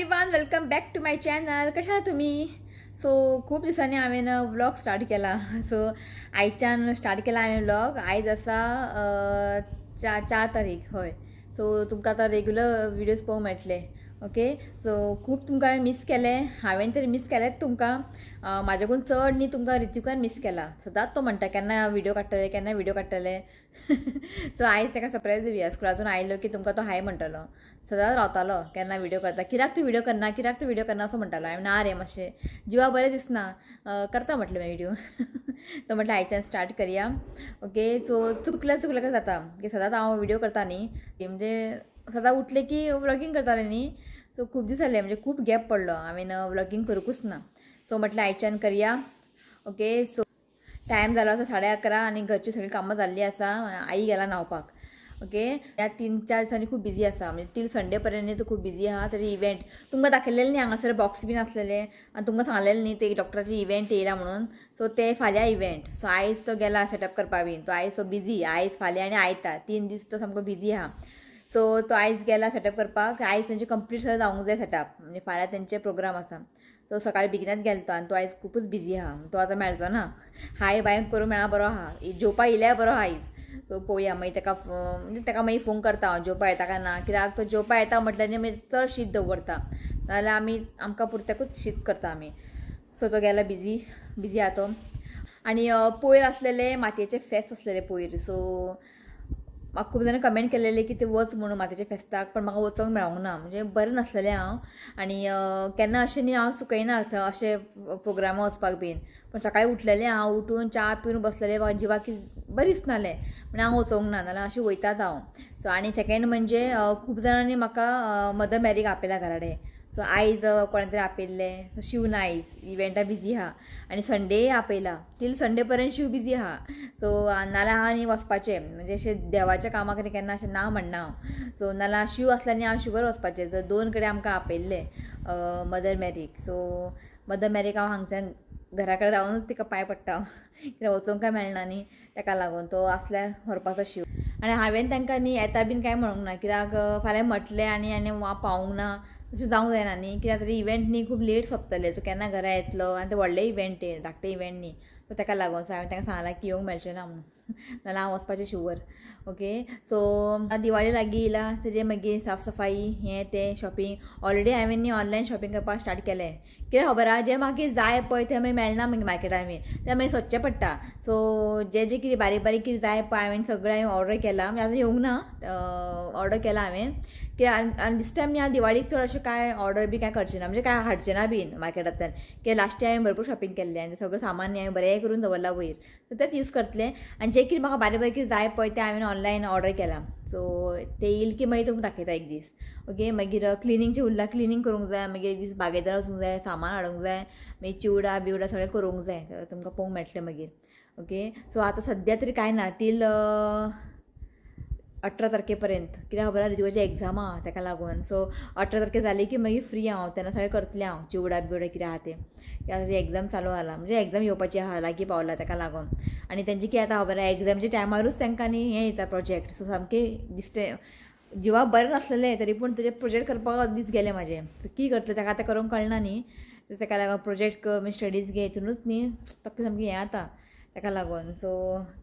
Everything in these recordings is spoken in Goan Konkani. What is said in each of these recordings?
Everyone, welcome back to my channel. कशा तुम्ही? सो खूब दिसांनी हांवें व्लॉग स्टार्ट केला. सो आयच्यान स्टार्ट केला हांवें व्लॉग. आयज आसा 4 तारीख. हय, सो तुमकां आतां रेगुलर व्हिडियोज पळोवंक मेळटले. ओके, सो खूब तुमकां हांवें मीस केलें. हांवें तरी मीस केलेंच तुमकां, म्हाज्याकून चड न्ही तुमकां रित्विकान मीस केला. सदांच तो म्हणटा केन्ना व्हिडियो काडटले, केन्ना व्हिडियो काडटले. सो आयज ताका सरप्रायज दिवया. स्कुलांतून आयलो की तुमकां तो हाय म्हणटलो. सदांच रावतालो केन्ना व्हिडियो करता, कित्याक तूं व्हिडियो करना, कित्याक तूं व्हिडियो करना असो म्हणटालो. हांवें ना रे, मातशें जिवा बरें दिसना, करता म्हटलें मागीर व्हिडियो. तो म्हटलें आयच्यान स्टार्ट करया. ओके, सो चुकल्या चुकल्या कशें जाता की सदांच हांव व्हिडियो करता न्ही, म्हणजे सदां उठलें की व्लॉगींग करतालें न्ही. सो खूब दीस जाले, म्हणजे खूब गॅप पडलो, हांवें व्लॉगींग करूंकूच ना. सो म्हटलें आयच्यान करया. ओके, सो टायम जालो आसा 11:30 आनी घरची सगळीं कामां जाल्लीं आसा. आई गेला न्हांवपाक. ओके, ह्या 3-4 दिसांनी खूब बिजी आसा, म्हणजे तील संडे पर्यंत तो खूब बिजी आहा. तरी इव्हेंट तुमकां दाखयलेलें न्ही, हांगासर बॉक्स बीन आसलेले आनी तुमकां सांगलेलें न्ही ते डॉक्टराचे इव्हेंट येयला म्हणून. सो ते फाल्यां इव्हेंट. सो आयज तो गेला सेटअप करपा बीन. तो आयज सो बिजी, आयज फाल्यां आनी आयता 3 दीस तो सामको बिजी आहा. सो तो आयज गेला सेटअप करपाक. आयज तेंचे कंप्लीट सगळें जावंक जाय सेटअप, म्हणजे फाल्यां तेंचे प्रोग्राम आसा. तो सकाळी बेगिनाच गेलो तो आनी तो आयज खुबूच बिजी आहा. तो आतां मेळचो ना. हाय बाय करूं मेळा बरो आहा, जेवपा येयल्यार बरो आहा आयज. सो पळोवया मागीर ताका, म्हणजे ताका मागीर फोन करता हांव जेवपा येता काय ना. कित्याक तो जेवपा येता म्हटल्यार न्ही मागीर चड शीत दवरता, नाजाल्यार आमी आमकां पुरत्याकूच शीत करता आमी. सो तो गेला बिजी बिजी आहा तो. आनी पयर आसलेले मातयेचे फेस्त आसलेले पयर. सो म्हाका खूब जाणां कमेंट केलेले की ते वच म्हणून मातयेच्या फेस्ताक, पण म्हाका वचोंक मेळोंक ना, म्हणजे बरें नासलेलें हांव. आनी केन्ना अशें न्ही हांव चुकयना थंय अशें प्रोग्रामा वचपाक बीन, पण सकाळीं उठलेलें हांव, उठून च्या पिवन बसलेलें, म्हाका जिवाक बरें दिसनालें म्हणून हांव वचोंक ना, नाल्यार अशें वयतात हांव. सो आनी सेकेंड म्हणजे खूब जाणांनी म्हाका मदर मॅरीक आपयला घरा कडेन. सो आयज कोणें तरी आपयल्लें, शिव ना आयज इव्हेंटा बिजी आहा. आनी संडे आपयला, टील संडे पर्यंत शिव बिजी आहा. सो नाल्यार हांव न्ही वचपाचें, म्हणजे अशें देवाच्या कामाक केन्ना अशें ना म्हणना हांव. सो नाल्यार शिव आसल्यार न्ही हांव शुवर वचपाचें. सो 2 कडेन आमकां आपयल्लें मदर मॅरीक. सो मदर मॅरीक हांव हांगच्यान घरा कडेन रावनूच तिका पांय पडटा हांव, कित्याक वचोंक काय मेळना न्ही, ताका लागून तो आसल्यार व्हरपाचो शिव. आनी हांवें तांकां न्ही येता बीन कांय म्हणूंक ना, कित्याक फाल्यां म्हटलें आनी आनी हांव पावूंक ना अशें जावंक जायना न्ही, कित्याक तरी इव्हेंट न्ही खूब लेट सोंपतले. सो केन्ना घरा येतलो आनी ते व्हडले इव्हेंट ते धाकटे इव्हेंट न्ही. सो ताका लागून सो हांवें तांकां सांगलां की येवंक मेळचें ना म्हणून, नाल्यार हांव वचपाचें शुवर. ओके, सो दिवाळी लागीं येयला, तेजे मागीर साफ सफाई हें तें शॉपिंग. ऑलरेडी हांवें न्ही ऑनलायन शॉपिंग करपाक स्टार्ट केलें. कित्याक खबर आहा, जें म्हाका जाय पळय तें मागीर मेळना मागीर मार्केटान बीन, तें मागीर सोदचें पडटा. सो जें जें कितें बारीक बारीक कितें जाय पळय हांवें सगळें हांवें ऑर्डर केलां, म्हणजे आतां येवंक ना, ऑर्डर केलां हांवें. कित्याक आनी दीस टायम न्ही हांव दिवाळीक चड अशें कांय ऑर्डर बी कांय करचें ना, म्हणजे कांय हाडचें ना बीन मार्केटांतल्यान. कित्याक लास्ट टायम हांवें भरपूर शॉपिंग केल्लें आनी सगळें सामान न्ही हांवें बरें करून दवरलां वयर, सो तेंच यूज करतलें. आनी जें कितें म्हाका बारीक बारीक कितें जाय पळय तें हांवें ऑनलायन ऑर्डर केलां. सो तें येईल की मागीर तुमकां दाखयता एक दीस. ओके, मागीर क्लिनींगचें उरलां, क्लिनींग करूंक जाय, मागीर एक दीस बागेदार वचूंक जाय, सामान हाडूंक जाय, मागीर चिवडा बिवडा सगळें करूंक जाय, तुमकां पळोवंक मेळटलें मागीर. ओके, सो आतां सद्या तरी कांय ना टील 18 तारखे पर्यंत, कित्याक खबर आहा रित्विकाची एग्जाम आहा ताका लागून. सो 18 तारखे जाली की मागीर फ्री हांव, तेन्ना सगळें करतलें हांव, चिवडा बिवडा कितें आहा तें. कित्याक एग्जाम चालू जाला, म्हणजे एग्जाम येवपाची आहा, लागीं पावला ताका लागून. आनी तेंची कितें आतां खबर आहा, एग्जामच्या टायमारूच तांकां न्ही हें येता प्रोजेक्ट. सो सामकें दिसते जिवा बरें नासलेलें तरी पूण तेजे प्रोजेक्ट करपाक दीस गेले म्हाजे. कितें करतलें ताका आतां करूंक कळना न्ही, ताका लागून प्रोजेक्ट कर मागीर स्टडीज घे हितुनूच न्ही तकली सामकी हें जाता ताका लागून. सो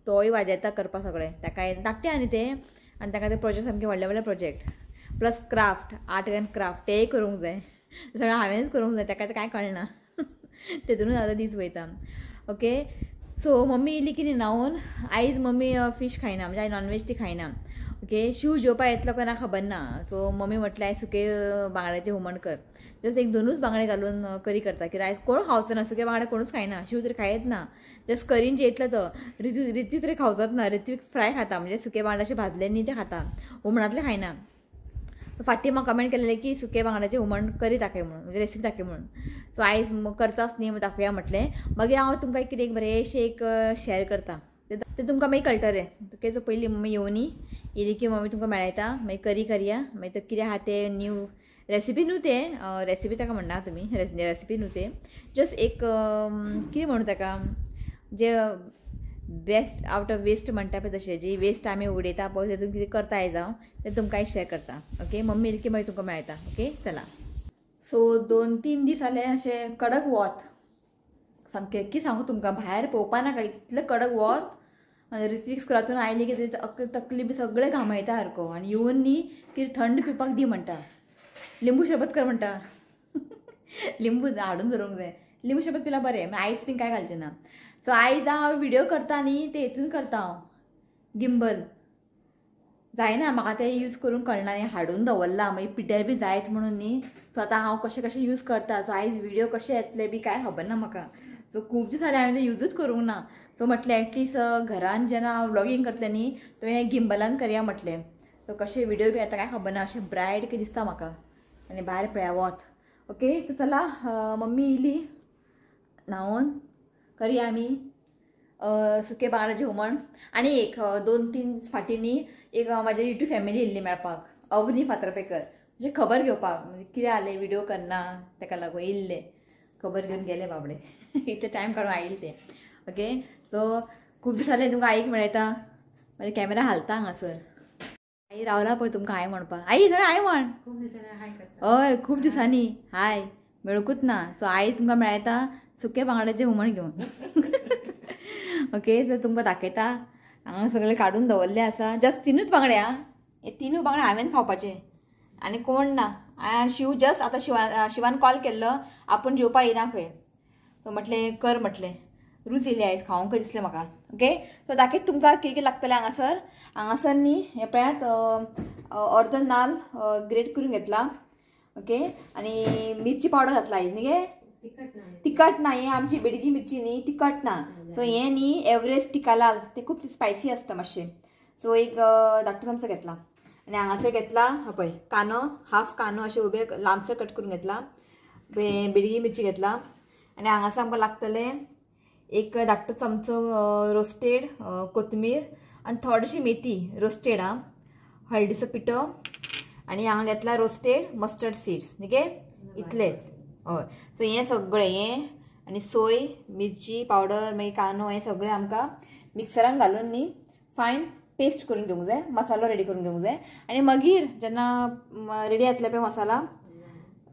तोय वाजेता करपाक सगळें, ताका धाकटें आहा न्ही तें, आनी ताका ते प्रोजेक्ट सामके व्हडले व्हडले project, plus craft, art and craft तेय करूंक जाय, सगळें हांवेंच करूंक जाय, ताका कांय कळना, तेतूनच आतां दीस वयता. ओके, सो मम्मी येयली की न्ही न्हांवन. आयज मम्मी फीश खायना, म्हणजे आयज नॉनवेज ती खायना. ओके, शिव जेवपा येतलो काय ना खबर ना. सो मम्मी म्हटलें आयज सुके बांगड्याचें हुमण कर, जस्ट 1-2 बांगडे घालून करी करता, कित्याक आयज कोण खावचो ना, सुके बांगडे कोणूच खायना, शिव तरी खायत ना, जस्ट करीन जेयतलो तो. रित्विक तरी खावचोच ना, रित्विक फ्राय खाता, म्हणजे सुके बांगडे अशे भाजले न्ही ते खाता, हुमणांतले खायना. फाटीं म्हाका कमेंट केलेले की सुके बांगड्याचें हुमण करी दाखय म्हणून, म्हणजे रेसिपी दाखय म्हणून. सो आयज करचाच न्ही दाखोवया म्हटलें. मागीर हांव तुमकां कितें एक बरेंशें एक शेअर करता, तें तुमकां मागीर कळटलें. ओके, सो पयलीं मम्मी येवनी, येयली की मम्मी तुमकां मेळयता, मागीर करी करया, मागीर तो कितें आहा तें न्यू रेसिपी न्हू तें, रेसिपी ताका म्हणना तुमी, रेसिपी न्हू तें, जस्ट एक कितें म्हणू ताका, जे बेस्ट आवट ऑफ वेस्ट म्हणटा पळय तशें, जी वेस्ट आमी उडयता पळय तेतून कितें करता आयज हांव, तें तुमकां शेअर करता. ओके, मम्मी येयली की मागीर तुमकां मेळटा. ओके, चला. सो 2-3 दीस जाले अशें कडक वत, सामकें की सांगू तुमकां भायर पळोवपा नाका इतलें कडक वत. आनी ऋत्विक स्कुलांतून आयली की तेजी तकली बी सगळें घामयता सारको. आनी येवन न्ही कितें थंड पिवपाक दी म्हणटा, लिंबू शरबत कर म्हणटा. लिंबू हाडून धरूंक जाय, लिंबू शरबत पिल्यार बरें, आयस बीन कांय घालचें ना. सो आयज हांव व्हिडियो करता न्ही ते हेतून करता हांव, गिंबल जायना म्हाका तें यूज करूंक कळना न्ही, हाडून दवरलां मागीर पिड्ड्यार बी जायत म्हणून न्ही. सो आतां हांव कशें कशें यूज करता, सो आयज व्हिडियो कशें येतले बी कांय खबर ना म्हाका. सो खूब दीस जाले हांवें तें युजूच करूंक ना. सो म्हटलें एटलीस्ट घरान जेन्ना हांव व्लॉगींग करतलें न्ही तो हें गिंबलान करया म्हटलें. सो कशें व्हिडियो बी येता कांय खबर ना, अशें ब्रायट कितें दिसता म्हाका. आनी भायर पळया वत. ओके तो चला, मम्मी येयली न्हांवन, करया आमी सुके बांगड्याचें हुमण. आनी एक 2-3 फाटीं न्ही एक म्हाज्या यूट्यूब फॅमिली येयल्ली मेळपाक, अवनी फातर्पेकर, म्हणजे खबर घेवपाक, म्हणजे कितें जालें व्हिडियो करना तेका लागून येयल्ले, खबर घेवन गेले बाबडे. इतले टायम काडून आयिल्ले ते. ओके सो खूब दीस जाले तुमकां आईक मेळयता, मागीर कॅमेरा हालता हांगासर. आई रावला पळय तुमकां हाय म्हणपाक. आई सर हाय म्हण. हय खूब दिसांनी हाय मेळकूच ना. सो आई तुमकां मेळयता सुके बांगड्याचें हुमण घेवन. ओके सो तुमकां दाखयता, हांगा सगळें काडून दवरलें आसा. जस्ट 3 बांगडे आं, हे 3 बांगडे हांवें खावपाचे आनी कोण ना. शिव जस्ट आतां शिवान कॉल केल्लो, आपूण जेवपा येना खंय. सो म्हटलें कर म्हटलें, रूच येयली आयज खावंक दिसलें म्हाका. ओके सो दाखयत तुमकां कितें कितें लागतलें हांगासर. हांगासर न्ही हें पळयात, अर्दो नाल ग्रेट करून घेतला. ओके आनी मिरची पावडर घातला आयज न्ही गे, तिखट ना, हें आमची बेडगी मिरची न्ही तिखट ना. सो हें न्ही एवरेस्ट टिकालाल, ते खूब स्पायसी आसता मातशें. सो एक धाकटो चमचो घेतला. आनी हांगासर घेतला पळय कांदो, हाफ कांदो अशें उबे लांबसर कट करून घेतला, बेडगी मिरची घेतला. आनी हांगासर आमकां लागतलें एक धाकटो चमचो रोस्टेड कोथमीर आनी थोडीशी मेथी रोस्टेड आं, हळदीचो पिठो. आनी हांगा घेतला रोस्टेड मस्टर्ड सीड्स न्ही गे, इतलेच. हय सो हें सगळें हें आनी सोय मिरची पावडर मागीर कांदो हें सगळें आमकां मिक्सरान घालून न्ही फायन पेस्ट करून घेवंक जाय, मसालो रेडी करून घेवंक जाय. आनी मागीर जेन्ना रेडी जातले पळय मसाला,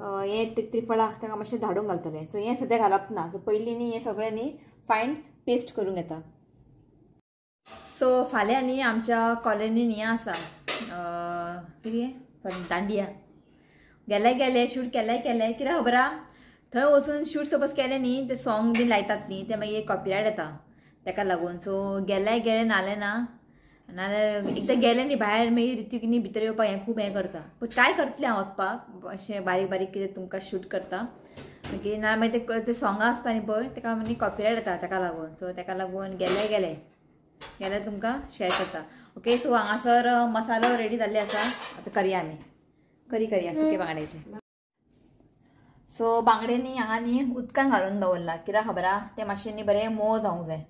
हें त्रिफळा ताका मातशें धाडून घालतलें. सो हें सद्या घालप ना. सो पयलीं न्ही हें सगळें न्ही फायन पेस्ट करून घेता. सो फाल्यां न्ही आमच्या कॉलनीन हें आसा कितें दांडिया. गेले गेले शूट केले केले कितें खबर आहा, थंय वचून शूट सपोज केलें न्ही ते सॉंग बीन लायतात न्ही ते मागीर कॉपीरायट येता तेका लागून. सो गेले गेले नाले ना, नाल्यार एकदां गेलें न्ही भायर मागीर ऋत्विक न्ही भितर येवपाक हें खूब हें करता. पूण ट्राय करतलें हांव वचपाक, अशें बारीक बारीक कितें तुमकां शूट करता. ओके ना मागीर ते सॉंगां आसता न्ही पळय तेका मागीर कॉपीरायट येता तेका लागून. सो तेका लागून गेले गेले गेल्यार तुमकां शेअर करता. ओके सो हांगासर मसालो रेडी जाल्ले आसा, आतां करया आमी करी करया सुके बांगड्याचे. सो बांगडे न्ही हांगा न्ही उदकान घालून दवरला, कित्याक खबर आहा तें मातशें न्ही बरें मोव जावंक जाय,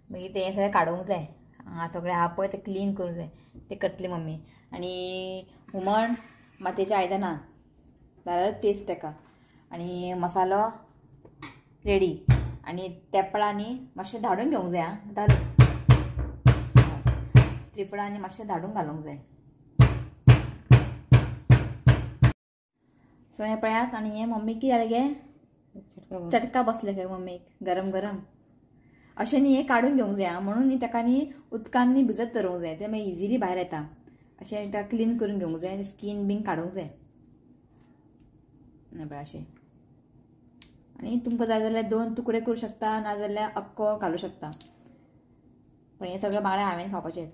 मागीर तें सगळें काडूंक जाय. हांगा सगळें आहा पळय तें क्लीन करूंक जाय, तें करतली मम्मी. आनी हुमण मातयेच्या आयदनान जाल्यार टेस्ट तेका. आनी मसालो रेडी. आनी तेपळां न्ही मातशें धाडून घेवंक जाय आं, जालें त्रिफळां आनी मातशें धाडून घालूंक जाय. सो हें पळयात. आनी हें मम्मी कितें जालें गे, चटका बसले खंय मम्मीक गरम गरम. अशें न्ही हें काडून घेवंक जाय आं, म्हणून न्ही ताका न्ही उदकान न्ही भिजत दवरूंक जाय, तें मागीर इजिली भायर येता. अशें ताका क्लीन करून घेवंक जाय, स्कीन बीन काडूंक जाय पळय अशें. आनी तुमकां जाय जाल्यार 2 तुकडे करूं शकता, नाजाल्यार अक्को घालूं शकता. पण हें सगळें बांगडे हांवें खावपाचें,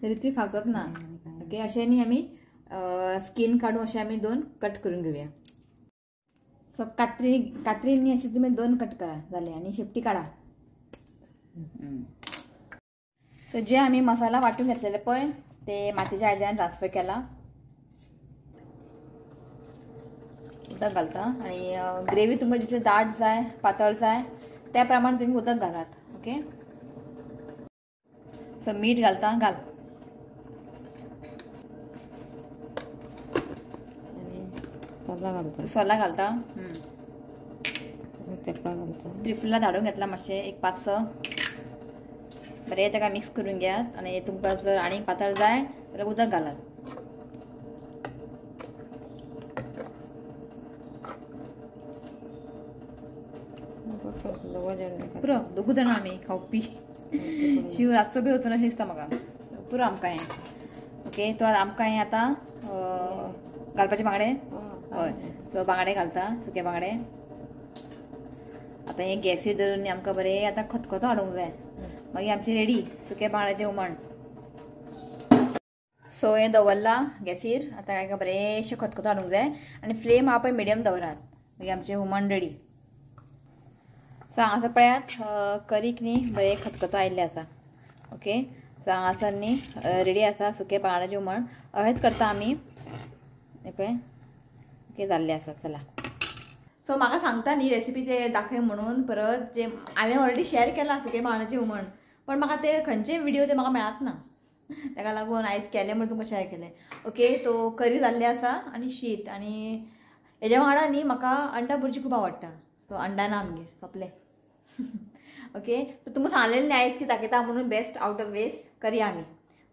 ऋत्विक खावचोच ना. ओके अशें न्ही आमी स्कीन काडून अशें आमी 2 कट करून घेवया. सो कात्री कात्रीन न्ही अशें तुमी 2 कट करा जालें, आनी शेपटी काडा. सो जे आमी मसाला वांटून घेतलेले पळय ते मातयेच्या आयदनान ट्रान्सफर केला, उदक घालता. आनी ग्रेवी तुमकां जितले दाट जाय पातळ जाय त्या प्रमाणे तुमी उदक घालात. ओके सो मीठ घालता, घाल. सोला घालता, त्रिफुला धाडून घेतला मातशें एक 5-6 बरें ताका मिक्स करून घेयात. आनी तुमकां जर आनीक पातळ जाय जाल्यार उदक घालात. पुरो दोगू जाणां आमी खावपी. शिव रातचो बी वचून अशें दिसता म्हाका. पुरो आमकां हें. ओके तो आमकां हें आतां घालपाचे बांगडे. हय सो बांगडे घालता, सुके बांगडे. आतां हें गॅसीर धरून आमकां बरें आतां खतखतो हाडूंक जाय, मागीर आमचें रेडी सुके बांगड्याचें हुमण. सो हें दवरलां गॅसीर, आतां हाका बरेंशें खतखतो हाडूंक जाय आनी फ्लेम आहा पळय मिडियम दवरात, मागीर आमचें हुमण रेडी. सो हांगासर पळयात करीक न्ही बरें खतखतो आयिल्लें आसा. ओके सो हांगासर न्ही रेडी आसा सुके बांगड्याचें हुमण. अशेंच करता आमी पळय. ओके जाल्लें आसा. चला सो म्हाका सांगता न्ही रेसिपी ते दाखय म्हणून, परत जे हांवें ऑलरेडी शेअर केलां सुके बांगड्याचें हुमण, पण म्हाका ते खंयचे विडियो ते म्हाका मेळत ना, ताका लागून आयज केलें म्हणून तुमकां शेअर केलें. ओके सो करी जाल्लें आसा आनी शीत. आनी हेज्या वांगडा न्ही म्हाका अंडा भुरजी खूब आवडटा, सो अंडा ना आमगेर सोंपलें. ओके सो तुमकां सांगलें न्ही आयज की दाखयता म्हणून बेस्ट आवट ऑफ वेस्ट करी आमी.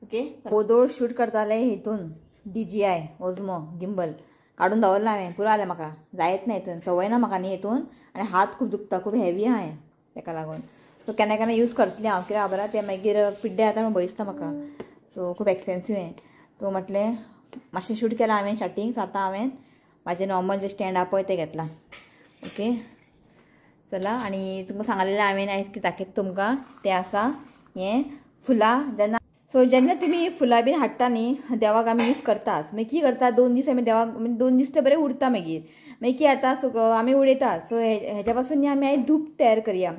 ओके ओदोळ शूट करताले हितून DJI Osmo gimbal काडून दवरलां हांवें, पुरो जालें म्हाका, जायत ना हितून, संवय ना म्हाका न्ही हितून, आनी हात खूब दुखता, खूब हेवी आहा हें, ताका लागून. सो केन्ना केन्ना यूज करतलें हांव, कित्याक खबर आहा तें मागीर पिड्ड्यार जाता म्हूण भंय दिसता म्हाका. सो खूब एक्सपेन्सीव हें. सो म्हटलें मातशें शूट केलां हांवें स्टार्टींग, सो आतां हांवें म्हाजें नॉर्मल जें स्टँड आहा पळय तें घेतलां. ओके चला आनी तुमकां सांगलेलें हांवें आयज की दाखयता तुमकां तें आसा हें फुलां. जेन्ना सो जेन्ना तुमी फुलां बीन हाडटा न्ही देवाक आमी यूज करताच, मागीर कितें करता 2 दीस आमी देवाक, 2 दीस ते बरें उरता, मागीर मागीर कितें जाता सो आमी उडयतात. सो हेज्या पासून न्ही आमी आयज धूप तयार करया.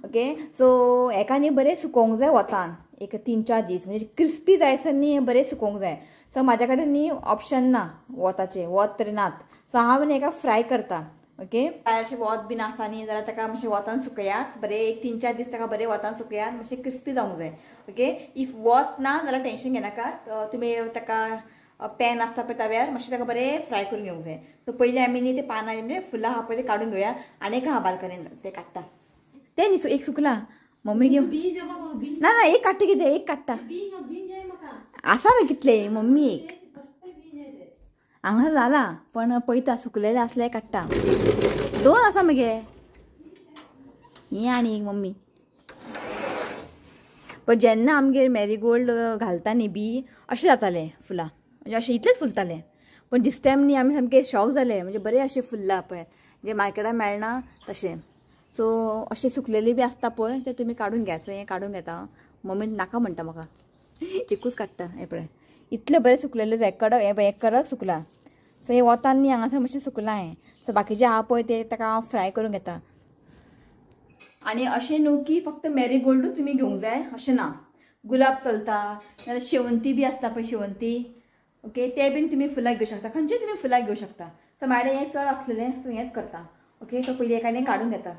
ओके सो हेका न्ही बरें सुकोवंक जाय वतान एक 3-4 दीस, म्हणजे क्रिस्पी जायसर न्ही हें बरें सुकोवंक जाय. सो म्हाज्या कडेन न्ही ऑप्शन ना वताचें, वत तरी नात, सो हांव न्ही हेका फ्राय करता. ओके अशें वत बीन आसा न्ही जाल्यार ताका मातशें वतान सुकयात बरें, एक 3-4 दीस ताका बरें वतान सुकयात, मातशें क्रिस्पी जावंक जाय. ओके if वत ना जाल्यार टेंशन घेनाकात, तुमी ताका पॅन आसता पळय तव्यार मातशें ताका बरें फ्राय करून घेवंक जाय. सो पयलीं आमी न्ही ते पानां म्हणजे फुलां आहा पळय ते काडून घेवया. आनी एक आहा बाल्कनीन ते काडटा ते न्ही एक सुकला मम्मी घेवन ना ना एक काडटा, कितें एक काडटा आसा मागीर कितले मम्मी एक हांगा जाला पण पळयता सुकलेले आसले काडटा, 2 आसा मगे ही आनी एक मम्मी. पण जेन्ना आमगेर मॅरीगोल्ड घालता न्ही बी अशें जातालें फुलां, म्हणजे अशें इतलेंच फुलतालें, पण दीस टायम न्ही आमी सामकें शॉक जाले, म्हणजे बरें अशें फुल्लां पळय जे मार्केटान मेळना तशें. सो अशें सुकलेले बी आसता पळय ते तुमी काडून घेया. सो हें काडून घेता, मम्मी नाका म्हणटा म्हाका, एकूच काडटा. हें पळय इतलें बरें सुकलेलें जाय कडक, हें पळय कडक सुकलां. सो हें वतान न्ही हांगासर मातशें सुकलां हें. सो बाकीचें आहा पळय ते ताका हांव फ्राय करून घेता. आनी अशें न्हू की फक्त मॅरीगोल्डूच तुमी घेवंक जाय अशें ना, गुलाब चलता, नाजाल्यार शेवंती बी आसता पळय शेवंती. ओके ते बीन तुमी फुलां घेवं शकता, खंयचे तुमी फुलां घेवं शकता. सो म्हाजे हें चड आसलेलें सो हेंच करता. ओके सो पयलीं एकाने काडून घेता.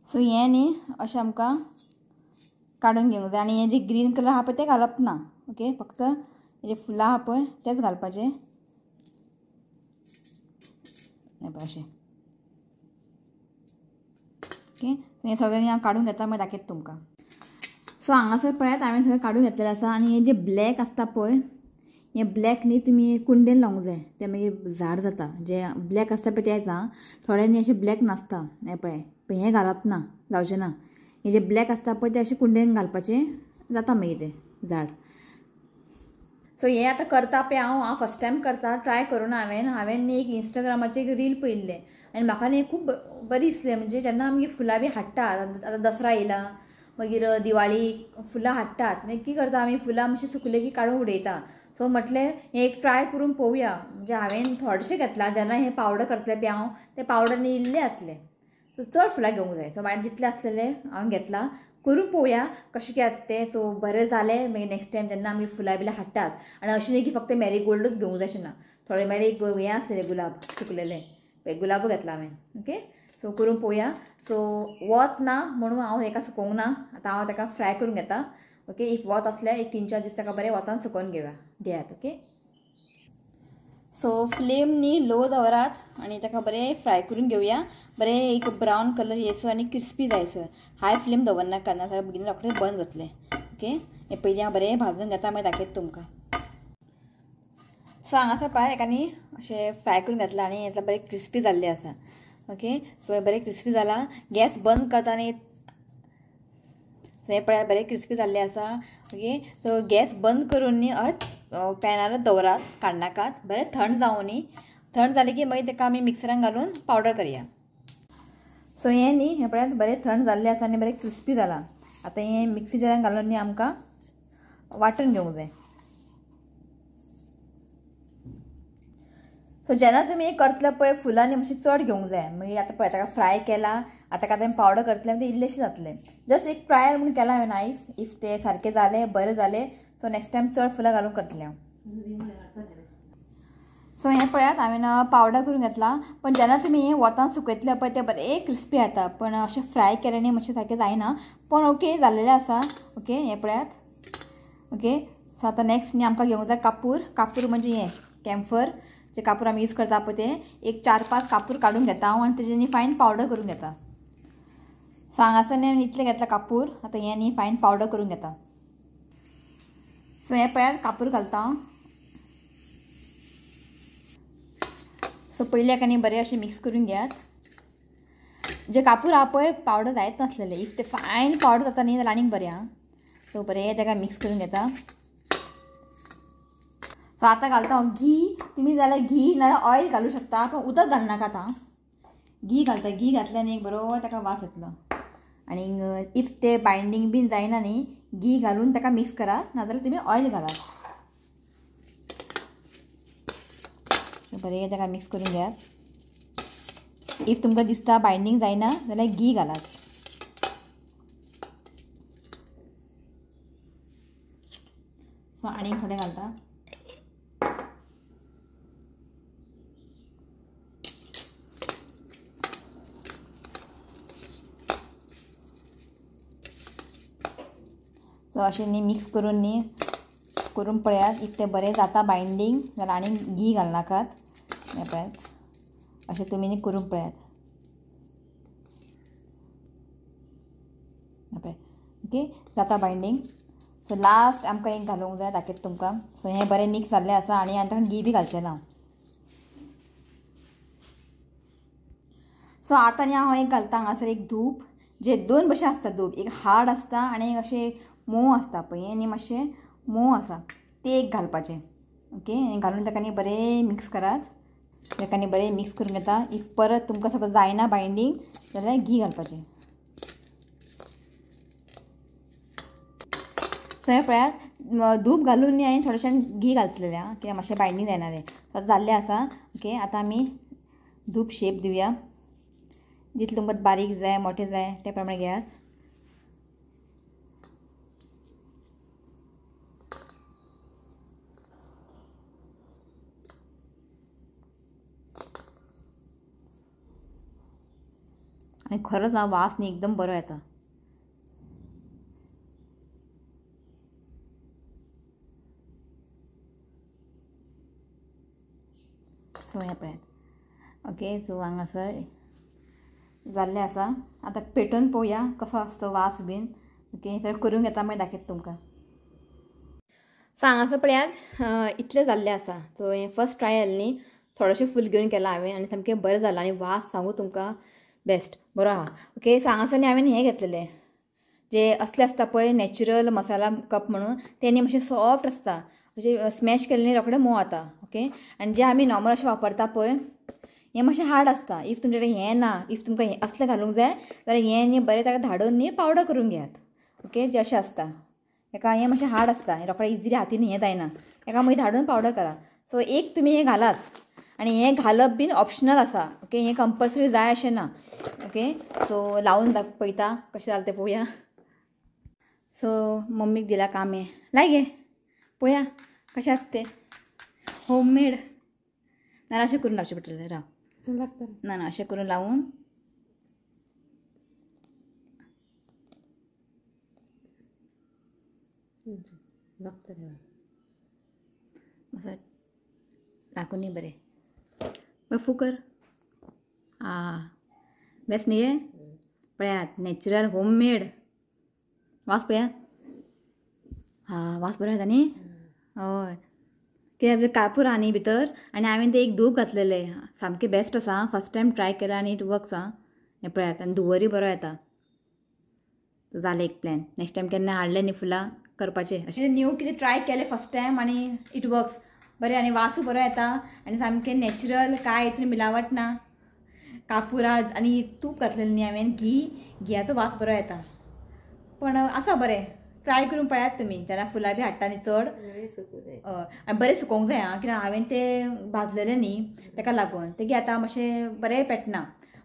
सो हें न्ही अशें आमकां काडून घेवंक जाय. आनी हें जे ग्रीन कलर आहा पळय तें घालप ना. ओके फक्त हेजे फुलां आहा पळय तेंच घालपाचें अशें. ओके हें सगळें हांव काडून घेता, मागीर दाखयता तुमकां. सो हांगासर पळयात हांवें सगळें काडून घेतलेलें आसा. आनी हें जें ब्लॅक आसता पळय हें ब्लॅक न्ही तुमी कुंडेन लावंक जाय, तें मागीर झाड जाता. जें ब्लॅक आसता पळय तेंच आं, थोडे न्ही अशें ब्लॅक नासता हें पळय, पण हें घालप ना, जावचें ना. हें जें ब्लॅक आसता पळय तें अशें कुंडेन घालपाचें जाता मागीर तें झाड. सो हें आतां करता पळय हांव, हांव फर्स्ट टायम करता, ट्राय करूं ना. हांवें न्ही एक इंस्टाग्रामाचेर एक रील पळयल्लें आनी म्हाका न्ही खूब बरी दिसलें. म्हणजे जेन्ना आमगेर फुलां बी हाडटात, आतां दसरा येयला, मागीर दिवाळी फुलां हाडटात, मागीर कितें करता आमी फुलां मातशीं सुकली की काडून उडयता. सो म्हटलें हें एक ट्राय करून पळोवया. म्हणजे हांवें थोडेशें घेतलां, जेन्ना हें पावडर करतलें पळय हांव तें पावडर न्ही इल्लें जातलें, सो चड फुलां घेवंक जाय. सो मागीर जितलें आसलेलें हांवें घेतलां, करून पळोवया कशें कितें तें. सो बरें जालें मागीर नेक्स्ट टायम जेन्ना आमी फुलां बिलां हाडटात, आनी अशें न्ही की फक्त मॅरीगोल्डूच घेवंक जाय अशें ना, थोडे मागीर एक हें आसलेलें गुलाब सुकलेलें पळय गुलाबू घेतला हांवें. ओके सो करून पळोवया. सो वत ना म्हणून हांव हेका सुकोवंक ना, आतां हांव ताका फ्राय करून घेता. ओके if वत आसल्यार एक 3-4 दीस ताका बरें वतान सुकोवन घेवया दियात. ओके सो फ्लेम न्ही लो दवरात आनी ताका बरें फ्राय करून घेवया, बरें एक ब्रावन कलर येसर आनी क्रिस्पी जायसर. हाय फ्लेम दवरनाका, नाजाल्यार बेगीन रोखडें बंद जातलें. ओके हें पयलीं हांव बरें भाजून घेता, मागीर दाखयता तुमकां. सो हांगासर पळय हेका न्ही अशें फ्राय करून घेतलां आनी हें बरें क्रिस्पी जाल्लें आसा. ओके सो बरें क्रिस्पी जालां, गॅस बंद करता आनी सो हें पळयात बरें क्रिस्पी जाल्लें आसा. ओके, सो गॅस बंद करून न्ही पॅनारूच दवरात, काडनाकात, बरें थंड जावं न्ही. थंड जालें की मागीर ताका आमी मिक्सरान घालून पावडर करया. सो हें न्ही हें पळयात बरें थंड जाल्लें आसा आनी बरें क्रिस्पी जालां. आतां हें मिक्सी जारान घालून न्ही आमकां वांटून घेवंक जाय. सो जेन्ना तुमी करतले पळय फुलां न्ही मातशें चड घेवंक जाय. मागीर आतां पळय ताका फ्राय केला, आतां आतां पावडर करतले ते इल्लेशें जातलें. जस्ट एक ट्रायल म्हूण केलां हांवें आयज. If ते सारकें जालें बरें जालें सो नेक्स्ट टायम चड फुलां घालून करतलें हांव. सो हें पळयात हांवें पावडर करून घेतला. पण जेन्ना तुमी हें वतान सुकयतले पळय तें बरें क्रिस्पी जाता. पण अशें फ्राय केलें न्ही मातशें सारकें जायना, पण ओके जाल्लेलें आसा. ओके, हें पळयात. ओके, सो आतां नेक्स्ट न्ही आमकां घेवंक जाय कापूर. कापूर म्हणजे हें कॅम्फर जे कापूर आमी यूज करता पळय ते एक 4-5 कापूर काडून घेता हांव आनी तेजे न्ही फायन पावडर करून घेता. सो हांगासर न्ही इतलें घेतलां कापूर. आतां हें न्ही फायन पावडर करून घेता. सो हें पळयात कापूर घालता हांव. सो पयलीं एका न्ही बरें अशें मिक्स करून घेयात. जे कापूर आहा पळय पावडर जायत नासलेले, if ते फायन पावडर जाता न्ही जाल्यार आनीक बरें आहा. सो बरें ताका मिक्स करून घेता. सो आतां घालता हांव घी. तुमी जाल्यार घी नाल्यार ऑयल घालूं शकता, पूण उदक घालनाका. आतां घी घालता. घी घातल्यार न्ही एक बरो ताका वास येतलो. आनी if ते बायंडींग बीन जायना न्ही घी घालून ताका मिक्स करात, नाजाल्यार तुमी ऑयल घालात. बरें ताका मिक्स करून घेयात. If तुमकां दिसता बायंडींग जायना जाल्यार घी घालात. सो आनीक थोडें घालता. सो अशें न्ही मिक्स करून न्ही करून पळयात. If तें बरें जाता बायंडींग जाल्यार आनीक घी घालनाकात. हें पळयात अशें तुमी न्ही करून पळयात. हें पळयात, ओके जाता बायंडींग. सो लास्ट आमकां एक घालूंक जाय, दाखयता तुमकां. सो हें बरें मिक्स जाल्लें आसा आनी आतां घी बी घालचें ना. सो आतां न्ही हांव एक घालता हांगासर एक धूप. जे दोन भशेन आसता धूप, एक हार्ड आसता आनी एक अशें मोव आसता पळय, आनी मातशें मोव आसा तें एक घालपाचें. ओके, आनी घालून ताका न्ही बरें मिक्स करात. ताका न्ही बरें मिक्स करून घेता. If परत तुमकां सपोज जायना बायंडींग जाल्यार घी घालपाचें. सो हें पळयात धूप घालून न्ही हांवें थोडेशें घी घातलेलें आं, कित्याक मातशें बायंडींग जायना रे. सो जाल्लें आसा. ओके, आतां आमी धूप शेप दिवया. जितलें तुमकां बारीक जाय मोठें जाय ते प्रमाणे घेयात. आनी खरोच हांव वास न्ही एकदम बरो येता. सो हें पळयात. ओके, सो हांगासर जाल्लें आसा. आतां पेटोवन पळोवया कसो आसता वास बीन. ओके, तर करून घेता मागीर दाखयता तुमकां. सो हांगासर पळयात इतलें जाल्लें आसा. सो हें फर्स्ट ट्रायल न्ही, थोडेशें फूल घेवन केलां हांवें आनी सामकें बरें जालां आनी वास सांगू तुमकां बेस्ट बरो आहा. ओके, सो हांगासर न्ही हांवें हें घेतलेलें जे असले आसता पळय नॅचरल मसाला कप म्हणून, ते न्ही मातशें सॉफ्ट आसता, अशें स्मॅश केलें न्ही रोखडें मोव जाता. ओके, आनी जे आमी नॉर्मल अशें वापरता पळय हें मातशें हार्ड आसता. If तुमचे कडेन हें ना, if तुमकां हें असलें घालूंक जाय जाल्यार हें न्ही बरें ताका धाडून न्ही पावडर करून घेयात. ओके, जें अशें आसता हेका हें मातशें हार्ड आसता, हें रोखडें इजिली हातीन हें जायना, हेका मागीर धाडून पावडर करा. सो एक तुमी हें घालाच आनी हें घालप बीन ऑप्शनल आसा. ओके, हें कंपल्सरी जाय अशें ना. ओके, सो लावून पळयता कशें जालें तें पळोवया. सो मम्मीक दिला काम हें, लाय गे पळोवया कशें आसता तें होममेड. नाल्यार अशें करून लावचें पडटलें, राव ना ना अशें करून लावून लागून बरें फुकर. आ बेस्ट न्ही गे, पळयात नॅचरल होममेड वास पळयात. हा वास बरो येता न्ही. हय, कित्याक कापूर आहा न्ही भितर आनी हांवें तें एक धूप घातलेलें, सामकें बेस्ट आसा. फर्स्ट टायम ट्राय केलां आनी it works. आं, हें पळयात आनी धुंवरूय बरो येता. सो जालें एक प्लॅन. नेक्स्ट टायम केन्ना हाडलें न्ही फुलां करपाचें अशें न्यू कितें ट्राय केलें फर्स्ट टायम आनी it works बरें. आनी वासूय बरो येता आनी सामकें नॅचरल, कांय हितून मिलावट ना. कापुरात आनी तूप घातलेलें न्ही हांवें, घी, घियाचो वास बरो येता. पण आसा बरें, ट्राय करून पळयात तुमी जेन्ना फुलां बी हाडटा न्ही चड. आनी बरें सुकोवंक जाय आं, कित्याक हांवें तें भाजलेलें न्ही ताका लागून तें आतां मातशें बरें पेटना.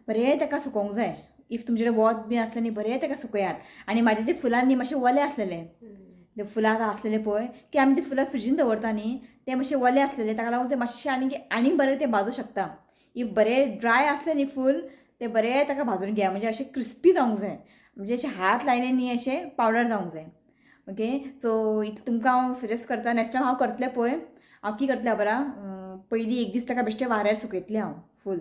बरें ताका सुकोवंक जाय. If तुमचे कडेन वत बी आसलें न्ही बरें ताका सुकयात. आनी म्हाजे ते फुलां न्ही मातशें वले आसलेले, ते फुलां आतां आसलेले पळय की आमी ते फुलां फ्रिजीन दवरता न्ही ते मातशे वले आसलेले, ताका लागून ते मातशें आनीक आनीक बरें ते भाजूं शकता. If बरें ड्राय आसलें न्ही फूल ते बरें ताका भाजून घेया, म्हणजे अशें क्रिस्पी जावंक जाय, म्हणजे अशें हात लायले न्ही अशें पावडर जावंक जाय. ओके सो इतलें तुमकां हांव सजेस्ट करता. नेक्स्ट टायम हांव करतलें पळय, हांव कितें करतलें खबर आहा, पयलीं एक दीस ताका बेश्टें वाऱ्यार सुकयतलें हांव फूल,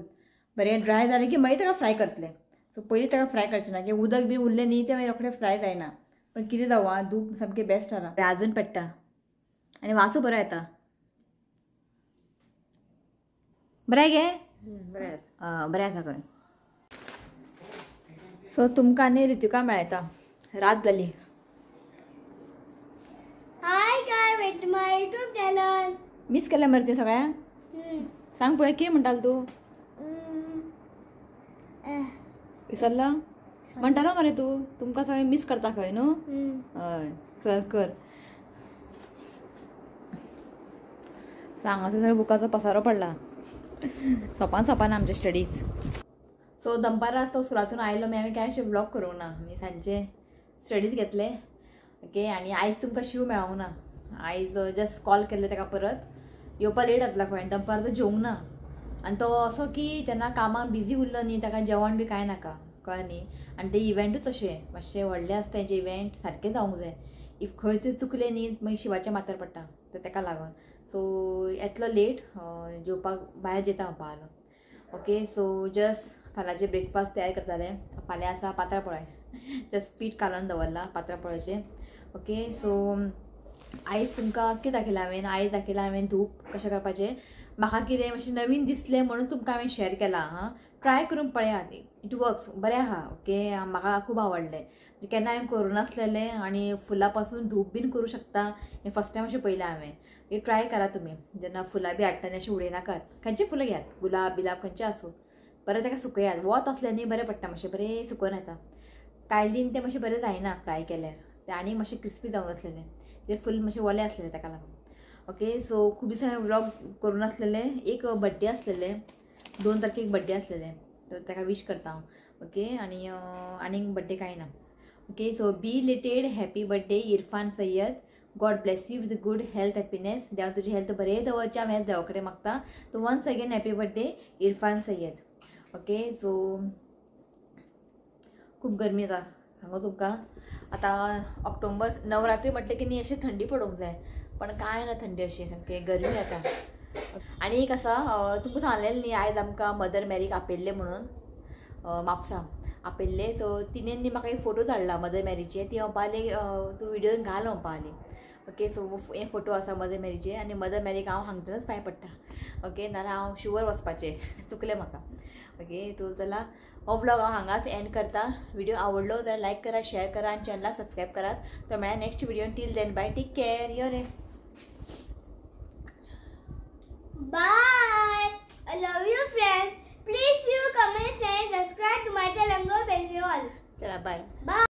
बरें ड्राय जालें की मागीर ताका फ्राय करतलें. सो पयलीं ताका फ्राय करचें ना, की उदक बी उरलें न्ही तें मागीर रोखडें फ्राय जायना. पण कितें जावं आं, धूप सामकें बेस्ट आहा, आजून पेट्टा आनी वासूय बरो येता. बरें गे, बरें आसा खंय. सो तुमकां आनी रितिका मेळटा, रात जाली. Hi guys, with my YouTube channel. Miss केलें मरे तुवें सगळ्यांक? सांग पळय कितें म्हणटालो तूं, विसरला? म्हणटालो मरे तूं तुमकां सगळें मीस करता खंय न्हू? हय चल कर. हांगासर सगळो बुकाचो पसारो पडला, सोपान सोपान आमचे स्टडीज. सो दनपारां तो स्कुलांतून आयलो मागीर हांवें कांय अशें व्लॉग करूंक ना, आमी सांजचे स्टडीज घेतले. ओके आनी आयज तुमकां शीव मेळोंक ना, आयज जस्ट कॉल केल्ले ताका परत येवपा लेट जातला खंय. आनी दनपारां तो जेवंक ना, आनी तो असो की तेन्ना कामाक बिजी उरलो न्ही ताका जेवण बी कांय नाका, कळ्ळें न्ही. आनी ते इव्हेंटूच अशें मातशें व्हडलें आसता, तेंचे इव्हेंट सारकें जावंक जाय. If खंय तरी चुकलें न्ही मागीर शिवाच्या माथ्यार पडटा, तर ताका लागून सो येतलो लेट जेवपाक भायर जेता हांव पावलो. ओके सो जस्ट फाल्यांचे ब्रेकफास्ट तयार करतालें. फाल्यां आसा पात्रां पोळे, जस्ट पीठ कालोवन दवरलां पात्रां पोळ्याचें. ओके सो आयज तुमकां कितें दाखयलां हांवें, आयज दाखयलां हांवें धूप कशें करपाचें. म्हाका कितें मातशें नवीन दिसलें म्हणून तुमकां हांवें शेअर केलां. हां ट्राय करून पळयात, it works बरें आहा. ओके म्हाका खूब आवडलें, केन्ना हांवें करूं नासलेलें आनी फुलां पासून धूप बीन करूं शकता हें फर्स्ट टायम अशें पळयलां हांवें. हे ट्राय करा तुमी, जेन्ना फुलां बी हाडटा अशें उडयनाकात, खंयचें फुलां घेयात, गुलाब बिलाब खंयचें आसूं, बरें ताका सुकयात. वत आसलें न्ही बरें पडटा, मातशें बरें सुकोवन येता. कायलीन तें मातशें बरें जायना फ्राय केल्यार, तें आनी मातशें क्रिस्पी जावन आसलेलें, तें फूल मातशें ओलें आसलेलें ताका लागून. ओके सो खूब दीस हांवें व्लॉग करूं नासलेलें. एक बड्डे आसलेलें, 2 तारखेक बड्डे आसलेलें, तर ताका वीश करता हांव. ओके आनी आनीक बड्डे कांय ना. Okay so belated happy birthday Irfan Syed, God bless you with good health happiness. देव तुजी हेल्थ बरें दवरचें हांव हें देवा कडेन मागता. So once again happy birthday Irfan Syed. Okay so खूब गरमी जाता सांगू तुमकां. आतां ऑक्टोबर नवरात्री म्हटलें की न्ही अशें थंडी पडूंक जाय, पण कांय ना थंडी अशी सामकी गरमी जाता. आनी एक आसा तुमकां सांगलेलें न्ही आयज आमकां मदर मॅरीक आपयल्लें म्हणून म्हापसा आपयल्लें. सो तिणें न्ही म्हाका एक फोटो धाडला मदर मॅरीचे, ती म्हणपा लागली तूं व्हिडियो घाल म्हणपा लागली. ओके सो हे फोटो आसा मदर मॅरीचे आनी मदर मॅरीक हांव हांगच्यानच पांय पडटा. ओके नाजाल्यार हांव शुवर वचपाचें चुकलें म्हाका. ओके सो चला हो व्लॉग हांव हांगाच एंड करता. व्हिडिओ आवडलो जाल्यार लायक करा, शेअर करा आनी चॅनलाक सबस्क्रायब करात. तो मेळ्ळा next video. Till then bye, take care, यो रे bye. I love you friends. Please you comment and subscribe to my channel. God bless you all. चला बाय. बाय.